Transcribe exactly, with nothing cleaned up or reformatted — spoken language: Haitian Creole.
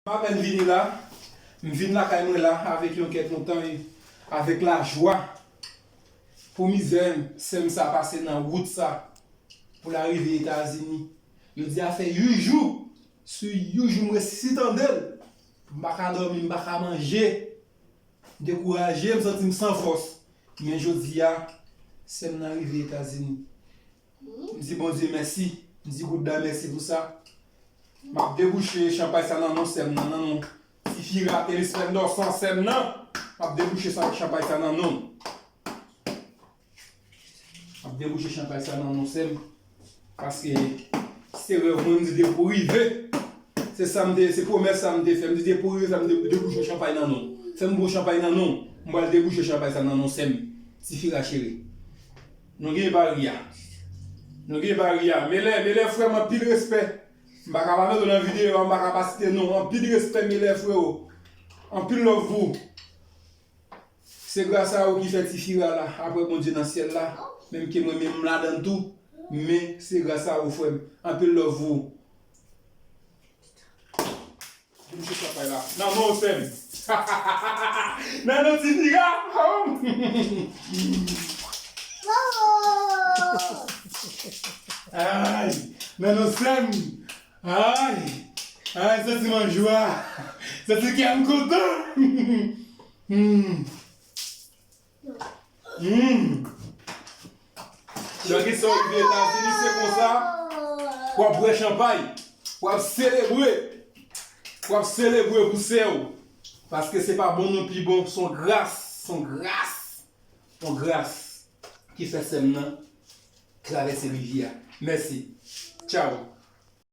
M apèn vini la, m vin lakay mwen la avèk yon kè kontan e avèk lajwa pou mizè sè m sa pase nan wout sa pou l arive Etazini. Yo di a fè uit jou, sou uit jou m resi tande l. M pa ka dòmi, m pa ka manje. M dekouraje, m santi m san fòs. Men jodi a, sè m nan rive Etazini. M di Bondye mèsi. M di Goudda mèsi pou sa. M ap debouche chanpay sa nan non sè m nan, nan non Tifira Telisplendor san sè m nan. M ap debouche sa, chanpay sa nan non. M ap debouche chanpay sa nan non sè m. Paske se rèv mwen, m di depi w rive. Se sa m te, se pwomès sa m te fè. M di depi w rive, fè m de- debouche yon chanpay nan non. Fè m bwè chanpay nan non. M pral debouche chanpay sa nan non sè m. Tifira cheri. Nou gen bari a. Nou gen bari a. Melè, Melè frè m, anpil respè. M pa ka pa mete w nan videyo a, m pa ka pa site non. Anpil respè, Melè freo. Anpil love pou ou. Se gras a ou ki fè Tifira la, apre Bondye nan syèl la, menm ke mwen menm m ladan l tou, men se gras a ou frè m. Anpil love pou ou. Vin sou chanpay la. Nan non sè m. Nan non Tifira. Ay, nan non sè m. Ay, ay, santi m an jwa. Santi kè m kontan. Hmm. Hmm. Lè gen sa w rive Etazini, se konsa. W ap bwè chanpay. W ap selebre. W ap selebre pou sè w. Paske se pa bon non pi bon. Se yon gras. Se yon gras. Se yon gras ki fè sè m nan travèse rivyè a. Mèsi. Tchaw.